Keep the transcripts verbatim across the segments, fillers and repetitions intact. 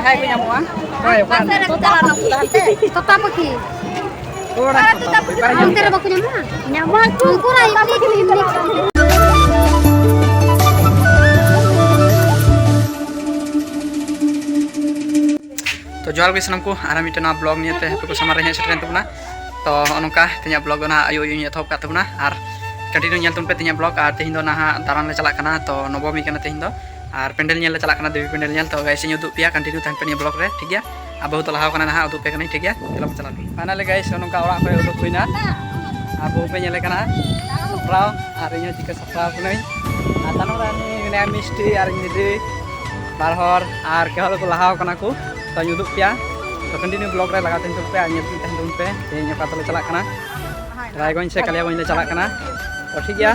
ᱡᱟᱦᱟᱸᱭ ᱠᱚ ᱧᱟᱢᱚᱜᱼᱟ᱾ ᱦᱳᱭ, ᱚᱠᱟ ᱨᱮ? ᱛᱚᱛᱟ ᱯᱟᱠᱷᱤ᱾ ᱛᱚᱛᱟ ᱯᱟᱠᱷᱤ᱾ ᱚᱠᱟ ᱨᱮ ᱧᱟᱢᱚᱜᱼᱟ? ᱚᱱᱛᱮ ᱨᱮ ᱵᱟᱠᱚ ᱧᱟᱢᱚᱜᱼᱟ? ᱧᱟᱢᱚᱜ ᱟᱠᱚ᱾ ᱩᱱᱠᱩ ᱨᱟᱜ ᱮᱢᱱᱤ ᱠᱚ ᱮᱢᱱᱤ ᱠᱚ᱾ ᱛᱚ ᱡᱚᱦᱟᱨ ᱜᱮ ᱥᱟᱱᱟᱢ ᱠᱚ, ᱟᱨ ᱢᱤᱫᱴᱮᱱ ᱱᱚᱣᱟ ᱵᱞᱚᱜ ᱱᱤᱭᱮᱛᱮ ᱟᱯᱮ ᱠᱚ ᱥᱟᱢᱟᱝ ᱨᱮ ᱦᱮᱡ ᱥᱮᱴᱮᱨᱮᱱ ᱛᱟᱵᱚᱱᱟ᱾ ᱛᱚ ᱱᱚᱜᱼᱚ ᱱᱚᱝᱠᱟ ᱛᱮᱦᱮᱧᱟᱜ ᱵᱞᱚᱜ ᱫᱚ ᱱᱟᱦᱟᱜ ᱟᱭᱩᱵ ᱟᱭᱩᱵ ᱤᱧ ᱮᱛᱚᱦᱚᱵ ᱠᱟᱜ ᱛᱟᱵᱚᱱᱟ, ᱟᱨ ᱠᱚᱱᱴᱤᱱᱤᱭᱩ ᱧᱮᱞ ᱛᱟᱵᱚᱱ ᱯᱮ ᱛᱮᱦᱮᱧᱟᱜ ᱵᱞᱚᱜ᱾ ᱟᱨ ᱛᱮᱦᱮᱧ ᱫᱚ ᱱᱟᱦᱟᱜ ᱫᱟᱬᱟᱱ ᱞᱮ ᱪᱟᱞᱟᱜ ᱠᱟᱱᱟ, ᱛᱚ ᱱᱚᱵᱚᱢᱤ ᱠᱟᱱᱟ ᱛᱮᱦᱮᱧ ᱫᱚ, ᱟᱨ ᱯᱮᱱᱰᱮᱞ ᱧᱮᱞ ᱞᱮ ᱪᱟᱞᱟᱜ ᱠᱟᱱᱟ, ᱫᱮᱵᱤ ᱯᱮᱱᱰᱮᱞ ᱧᱮᱞ᱾ ᱛᱚ ᱜᱟᱭᱥ ᱤᱧ ᱩᱫᱩᱜ ᱯᱮᱭᱟ, ᱠᱚᱱᱴᱤᱱᱤᱭᱩ ᱛᱟᱦᱮᱱ ᱯᱮ ᱱᱤᱭᱟᱹ ᱵᱞᱚᱜ ᱨᱮ, ᱴᱷᱤᱠ ᱜᱮᱭᱟ? ᱟᱵᱚ ᱦᱚᱸ ᱛᱚ ᱞᱟᱦᱟ ᱠᱟᱱᱟ ᱱᱟᱦᱟᱜ, ᱩᱫᱩᱜ ᱯᱮ ᱠᱟᱹᱱᱟᱹᱧ, ᱴᱷᱤᱠ ᱜᱮᱭᱟ? ᱪᱚᱞᱚ ᱵᱚᱱ ᱪᱟᱞᱟᱜ ᱠᱟᱱᱟ᱾ ᱯᱷᱟᱭᱱᱟᱞᱤ ᱜᱟᱭᱥ ᱱᱚᱝᱠᱟ ᱚᱲᱟᱜ ᱠᱷᱚᱱ ᱩᱰᱩᱠ ᱦᱩᱭᱱᱟ, ᱟᱵᱚ ᱯᱮ ᱧᱮᱞᱮ ᱠᱟᱱᱟ ᱥᱟᱯᱲᱟᱣ, ᱟᱨ ᱤᱧ ᱦᱚᱸ ᱪᱤᱠᱟᱹ ᱥᱟᱯᱲᱟᱣ ᱠᱟᱹᱱᱟᱹᱧ᱾ ᱟᱨ ᱛᱟᱭᱱᱚᱢ ᱨᱮ ᱩᱱᱤ ᱢᱮᱱᱟᱭᱟ ᱢᱤᱥᱴᱤ ᱟᱨ ᱤᱧ ᱫᱤᱫᱤ, ᱵᱟᱨ ᱦᱚᱲ, ᱟᱨ ᱠᱮ ᱦᱚᱲ ᱫᱚᱠᱚ ᱞᱟᱦᱟᱣ ᱠᱟᱱᱟ ᱠᱚ᱾ ᱛᱚᱧ ᱩᱫᱩᱜ ᱯᱮᱭᱟ, ᱛᱚ ᱠᱚᱱᱴᱤᱱᱤᱭᱩ ᱵᱞᱚᱜ ᱨᱮ ᱞᱟᱜᱟᱣ ᱛᱟᱦᱮᱱ ᱛᱟᱵᱚᱱ ᱯᱮ ᱟᱨ ᱧᱮᱞ ᱛᱟᱦᱮᱱ ᱛᱟᱵᱚᱱ ᱯᱮ ᱛᱮᱦᱮᱧ ᱚᱠᱟ ᱛᱮᱞᱮ ᱪᱟᱞᱟᱜ ᱠᱟᱱᱟ᱾ ᱨᱟᱭᱜᱚᱸᱡᱽ ᱥᱮ ᱠᱟᱞᱤᱭᱟᱜᱚᱸᱡᱽ ᱞᱮ ᱪᱟᱞᱟᱜ ᱠᱟᱱᱟ᱾ ᱛᱚ ᱴᱷᱤᱠ ᱜᱮᱭᱟ,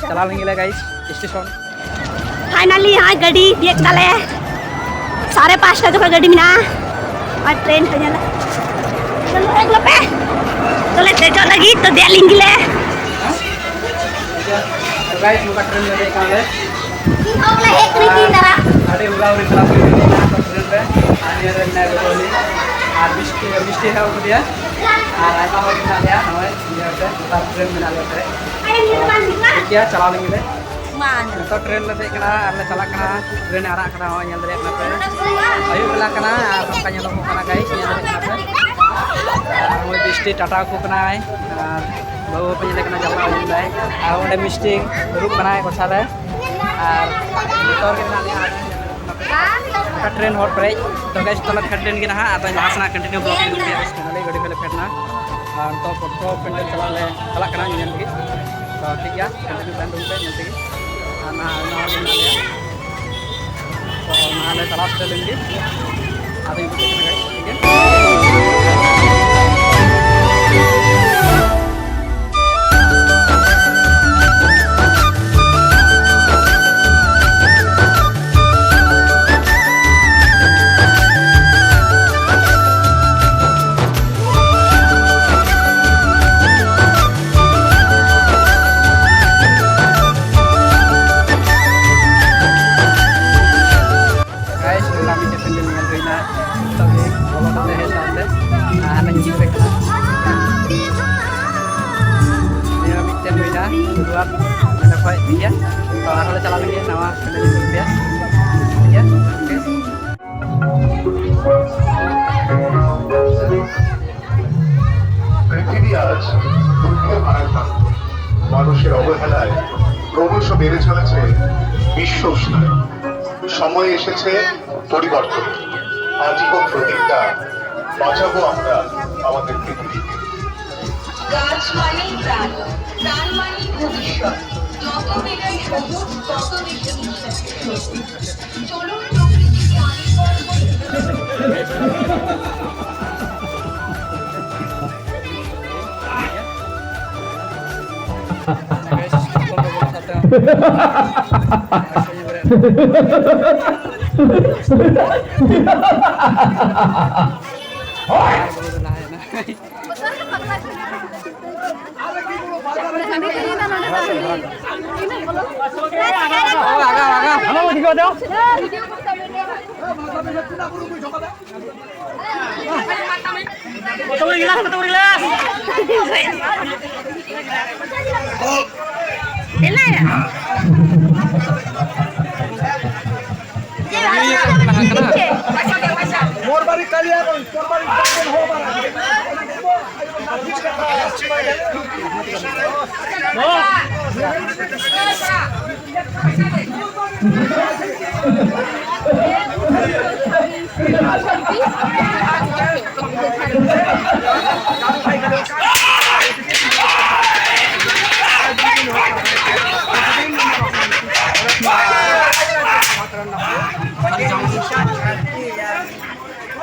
ᱪᱟᱞᱟᱣ ᱞᱮᱱ ᱜᱮᱞᱮ ᱜᱟᱭᱥ ᱥᱴᱮᱥᱚᱱ᱾ ᱯᱷᱟᱭᱱᱟᱞᱤ ᱦᱟᱸᱜ ᱜᱟᱹᱰᱤ ᱛᱤᱭᱟᱹᱜ ᱛᱟᱞᱮ, ᱥᱟᱲᱮ ᱯᱟᱸᱪᱴᱟ ᱡᱚᱠᱷᱚᱱ ᱜᱟᱹᱰᱤ ᱢᱮᱱᱟᱜᱼᱟ᱾ ᱟᱨ ᱴᱨᱮᱱ ᱠᱚ ᱧᱮᱞᱟ᱾ ᱪᱚᱞᱚ ᱦᱮᱡ ᱜᱚᱫᱚᱜ ᱯᱮ᱾ ᱛᱚᱞᱮ ᱫᱮᱡᱚᱜ ᱞᱟᱹᱜᱤᱫ ᱛᱚ ᱫᱮᱡ ᱞᱮᱱ ᱜᱮᱞᱮ᱾ ᱛᱚ ᱜᱟᱭᱥ ᱱᱚᱝᱠᱟ ᱴᱨᱮᱱ ᱨᱮ ᱫᱮᱡ ᱠᱟᱱᱟᱞᱮ᱾ ᱤᱧ ᱦᱚᱸ ᱵᱚᱞᱮ ᱦᱮᱡ ᱠᱟᱹᱱᱟᱹᱧ ᱛᱤᱦᱤᱧ ᱫᱟᱨᱟ᱾ ᱟᱹᱰᱤ ᱩᱲᱟᱹᱣ ᱨᱮ ᱪᱟᱞᱟᱣ ᱦᱩᱭ ᱞᱮᱱᱟ ᱴᱨᱮᱱ ᱨᱮ᱾ ᱟᱨ ᱱᱤᱭᱟᱹ ᱨᱮ ᱢᱮᱱᱟᱭᱟ ᱜᱚᱜᱚ ᱩᱱᱤ᱾ ᱟᱨ ᱢᱤᱥᱴᱤ, ᱢᱤᱥᱴᱤ ᱦᱮᱡ ᱠᱟᱫᱮᱭᱟ᱾ ᱟᱨ ᱟᱭᱢᱟ ᱦᱚᱲ ᱢᱮᱱᱟᱜ ᱞᱮᱭᱟ ᱱᱚᱜᱼᱚᱭ ᱱᱤᱭᱟᱹ ᱨᱮ᱾ ᱱᱮᱛᱟᱨ ᱴᱨᱮᱱ ᱢᱮᱱᱟᱜ ᱞᱮᱭᱟ ᱯᱮᱨᱮᱡ᱾ ᱴᱷᱤᱠ ᱜᱮᱭᱟ, ᱪᱟᱞᱟᱣ ᱞᱮᱱ ᱜᱮᱞᱮ᱾ ᱱᱤᱛᱚᱜ ᱴᱨᱮᱱ ᱞᱮ ᱫᱮᱡ ᱠᱟᱱᱟ ᱟᱨ ᱞᱮ ᱪᱟᱞᱟᱜ ᱠᱟᱱᱟ᱾ ᱴᱨᱮᱱ ᱮ ᱟᱨᱟᱜ ᱠᱟᱱᱟ, ᱱᱚᱜᱼᱚᱭ ᱧᱮᱞ ᱫᱟᱲᱮᱭᱟᱜ ᱠᱟᱱᱟ ᱯᱮ᱾ ᱟᱹᱭᱩᱵ ᱵᱮᱞᱟ ᱠᱟᱱᱟ ᱟᱨ ᱱᱚᱝᱠᱟ ᱧᱮᱞᱚᱜᱚᱜ ᱠᱟᱱᱟ ᱜᱟᱭᱥ, ᱧᱮᱞ ᱫᱟᱲᱮᱭᱟᱜ ᱠᱟᱱᱟ ᱯᱮ᱾ ᱟᱨ ᱱᱚᱜᱼᱚᱭ ᱵᱤᱥᱴᱤ ᱴᱟᱴᱟ ᱟᱠᱚ ᱠᱟᱱᱟᱭ ᱟᱨ ᱵᱟᱹᱦᱩ ᱵᱟᱯᱮ ᱧᱮᱞᱮ ᱠᱟᱱᱟ, ᱡᱟᱱᱞᱟ ᱩᱰᱩᱠ ᱫᱟᱭ᱾ ᱟᱨ ᱚᱸᱰᱮ ᱢᱤᱥᱴᱤ ᱫᱩᱲᱩᱵ ᱠᱟᱱᱟᱭ ᱜᱚᱪᱷᱟ ᱨᱮ᱾ ᱟᱨ ᱡᱚᱛᱚ ᱦᱚᱲ ᱜᱮ ᱢᱮᱱᱟᱜ ᱞᱮᱭᱟ ᱟᱨ ᱜᱚᱴᱟ ᱴᱨᱮᱱ ᱦᱚᱲ ᱯᱮᱨᱮᱡ᱾ ᱛᱚ ᱜᱟᱭᱥ, ᱛᱚᱞᱮ ᱯᱷᱮᱰ ᱞᱮᱱ ᱜᱮ ᱱᱟᱦᱟᱜ, ᱟᱫᱚ ᱞᱟᱦᱟ ᱥᱮᱱᱟᱜ ᱠᱚᱱᱴᱤᱱᱤᱭᱩ ᱵᱞᱚᱜ ᱤᱧ ᱩᱫᱩᱜ ᱯᱮᱭᱟ᱾ ᱜᱟᱭᱥ, ᱯᱷᱟᱭᱱᱟᱞᱤ ᱜᱟᱹᱰᱤ ᱠᱷᱚᱱ ᱞᱮ ᱯᱷᱮᱰ ᱮᱱᱟ᱾ ᱟᱨ ᱱᱤᱛᱚᱜ ᱯᱨᱚᱛᱷᱚᱢ ᱯᱮᱱᱰᱮᱞ ᱪᱟᱞᱟᱜ ᱞᱮ ᱪᱟᱞᱟᱜ ᱠᱟᱱᱟ ᱧᱮᱧᱮᱞ ᱞᱟᱹᱜᱤᱫ᱾ ᱛᱚ ᱴᱷᱤᱠ ᱜᱮᱭᱟ, ᱠᱚᱱᱴᱤᱱᱤᱭᱩ ᱛᱟᱦᱮᱱ ᱛᱟᱵᱚᱱ ᱯᱮ ᱧᱮᱞ ᱛᱮᱜᱮ᱾ ᱟᱨ ᱱᱟᱦᱟᱜ ᱟᱭᱢᱟ ᱦᱚᱲ ᱜᱮ ᱢᱮᱱᱟᱜ ᱞᱮᱭᱟ᱾ ᱛᱚ ᱱᱟᱦᱟᱜ ᱞᱮ ᱪᱟᱞᱟᱣ ᱥᱮᱴᱮᱨ ᱞᱮᱱ ᱜᱮ᱾ ᱟᱫᱚᱧ ᱩᱫᱩᱜ ᱟᱯᱮ ᱠᱟᱱᱟ ᱜᱟᱭᱥ, ᱴᱷᱤᱠ ᱜᱮᱭᱟ? ᱜᱟᱭᱥ, ᱱᱚᱝᱠᱟ ᱢᱤᱫᱴᱮᱡ ᱯᱮᱱᱰᱮᱞ ᱧᱮᱞ ᱱᱚᱰᱮ ᱠᱷᱚᱡ ᱴᱷᱤᱠ ᱜᱮᱭᱟ, ᱛᱚ ᱟᱨᱦᱚᱸ ᱞᱮ ᱪᱟᱞᱟᱣ ᱞᱮᱱ ᱜᱮ ᱱᱟᱣᱟ ᱯᱮᱱᱰᱮᱞ ᱧᱮᱞ ᱯᱮᱭᱟ, ᱴᱷᱤᱠ ᱜᱮᱭᱟ, ᱳᱠᱮ᱾ পৃথিবী আজ দুঃখে ভারাক্রান্ত। মানুষের অবহেলায় ক্রমশ বেড়ে চলেছে বিশ্ব উষ্ণায়ন। সময় এসেছে পরিবর্তন। আজই হোক প্রতিজ্ঞা, বাঁচাবো আমরা আমাদের পৃথিবীকে। গাছ মানেই প্রাণ, প্রাণ মানেই ভবিষ্যৎ। যত বেলায় সবুজ, তত বেশি নিঃশ্বাস। চলুন প্রকৃতিকে আলিঙ্গন করি।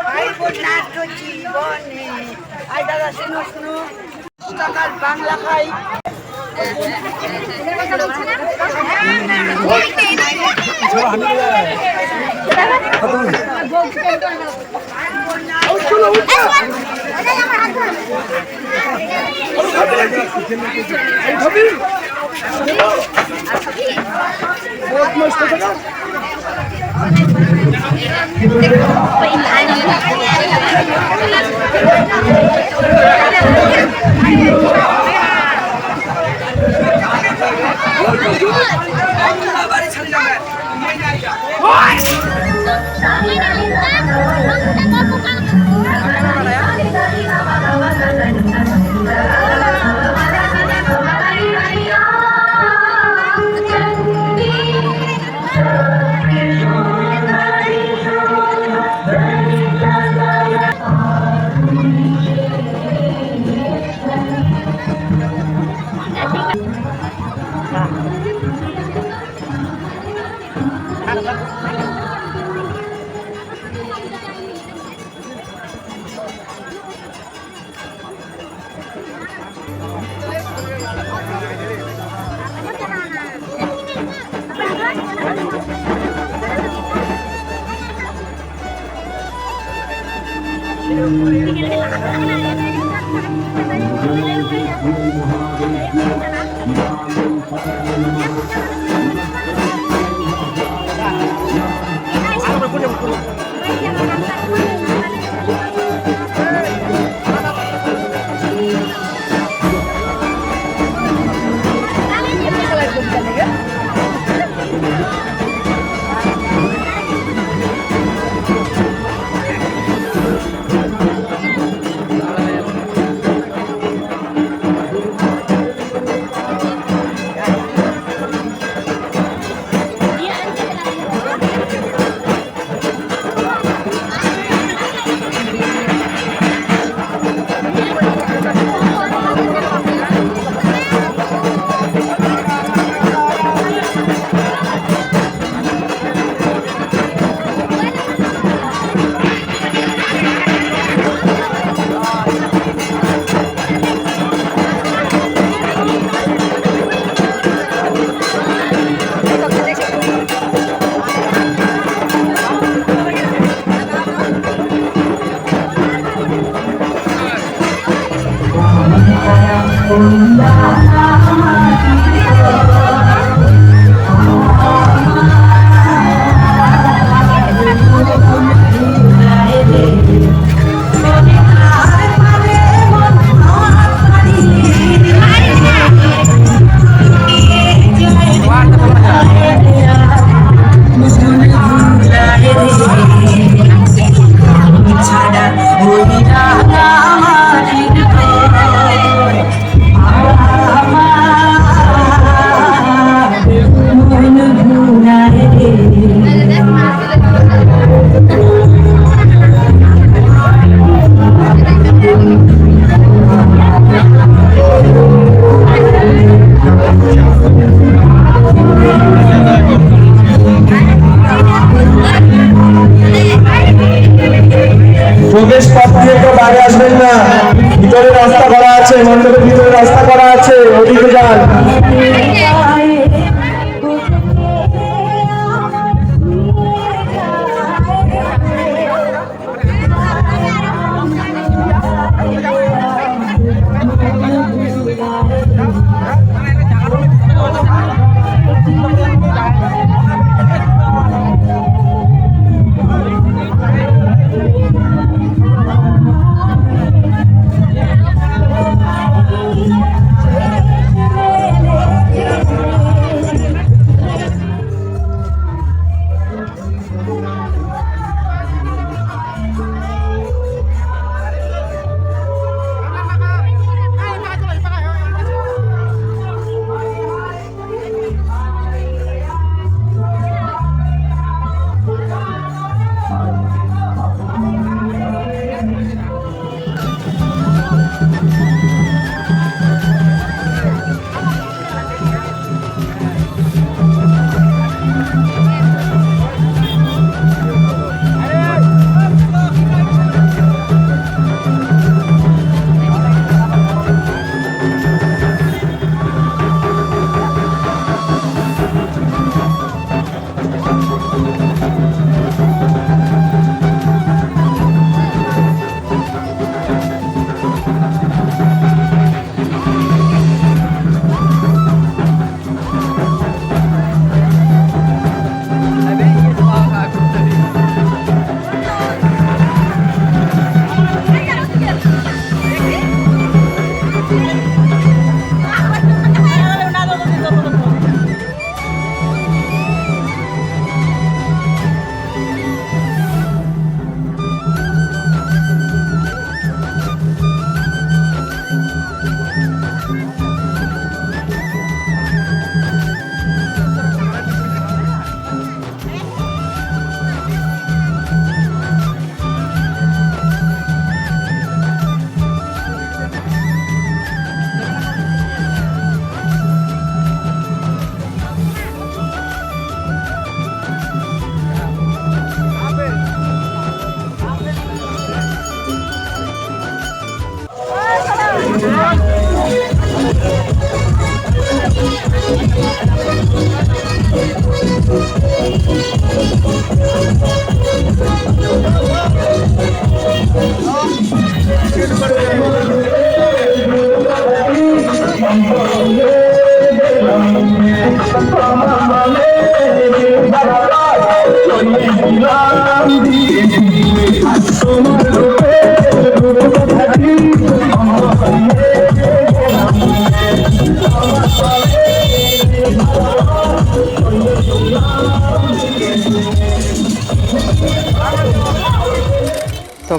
ভাই বোন নাট্য জীবনে। আয় দাদা, শুনো, শুনো। টাকার বাংলা খাই। প্রবেশ পথ দিয়ে কেউ বাইরে আসবেন না, ভিতরে রাস্তা করা আছে, মণ্ডপের ভিতরে রাস্তা করা আছে, ওদিকে যান।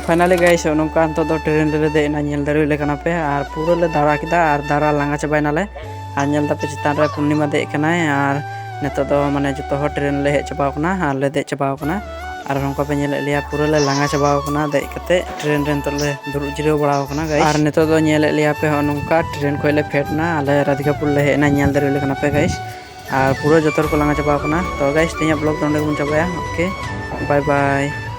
Finally guys, ᱱᱚᱝᱠᱟ ᱱᱤᱛᱚᱜ ᱫᱚ ᱴᱨᱮᱱ ᱨᱮᱞᱮ ᱫᱮᱡ ᱮᱱᱟ, ᱧᱮᱞ ᱫᱟᱲᱮᱭᱟᱞᱮ ᱠᱟᱱᱟ ᱯᱮ᱾ ᱟᱨ ᱯᱩᱨᱟᱹ ᱞᱮ ᱫᱟᱬᱟ ᱠᱮᱫᱟ ᱟᱨ ᱫᱟᱬᱟ ᱞᱟᱸᱜᱟ ᱪᱟᱵᱟᱭᱱᱟᱞᱮ᱾ ᱟᱨ ᱧᱮᱞ ᱫᱟᱯᱮ ᱪᱮᱛᱟᱱ ᱨᱮ ᱯᱩᱨᱱᱤᱢᱟ ᱫᱮᱡ ᱠᱟᱱᱟᱭ᱾ ᱟᱨ ᱱᱤᱛᱚᱜ ᱫᱚ ᱢᱟᱱᱮ ᱡᱚᱛᱚ ᱦᱚᱲ ᱴᱨᱮᱱ ᱞᱮ ᱦᱮᱡ ᱪᱟᱵᱟᱣ ᱠᱟᱱᱟ ᱟᱨ ᱞᱮ ᱫᱮᱡ ᱪᱟᱵᱟᱣ ᱠᱟᱱᱟ᱾ ᱟᱨ ᱱᱚᱝᱠᱟ ᱯᱮ ᱧᱮᱞᱮᱫ ᱞᱮᱭᱟ, ᱯᱩᱨᱟᱹ ᱞᱮ ᱞᱟᱸᱜᱟ ᱪᱟᱵᱟᱣ ᱠᱟᱱᱟ ᱫᱮᱡ ᱠᱟᱛᱮ᱾ ᱴᱨᱮᱱ ᱨᱮ ᱱᱤᱛᱚᱜ ᱞᱮ ᱫᱩᱲᱩᱵ ᱡᱤᱨᱟᱹᱣ ᱵᱟᱲᱟᱣ ᱠᱟᱱᱟ guys᱾ ᱟᱨ ᱱᱤᱛᱚᱜ ᱫᱚ ᱧᱮᱞᱮᱫ ᱞᱮᱭᱟ ᱯᱮ, ᱦᱚᱸᱜᱼᱚ ᱱᱚᱝᱠᱟ ᱴᱨᱮᱱ ᱠᱷᱚᱡ ᱞᱮ ᱯᱷᱮᱰ ᱮᱱᱟ, ᱟᱞᱮ ᱨᱟᱫᱷᱤᱠᱟᱯᱩᱨ ᱞᱮ ᱦᱮᱡ ᱮᱱᱟ, ᱧᱮᱞ ᱫᱟᱲᱮᱭᱟᱞᱮ ᱠᱟᱱᱟ ᱯᱮ guys᱾ ᱟᱨ ᱯᱩᱨᱟᱹ ᱡᱚᱛᱚ ᱦᱚᱲ ᱠᱚ ᱞᱟᱸᱜᱟ ᱪᱟᱵᱟᱣ ᱠᱟᱱᱟ᱾ ᱛᱚ guys, ᱛᱮᱦᱮᱧᱟᱜ vlog ᱫᱚ ᱱᱚᱸᱰᱮ ᱜᱮᱵᱚᱱ ᱪᱟᱵᱟᱭᱟ᱾ Okay, bye bye᱾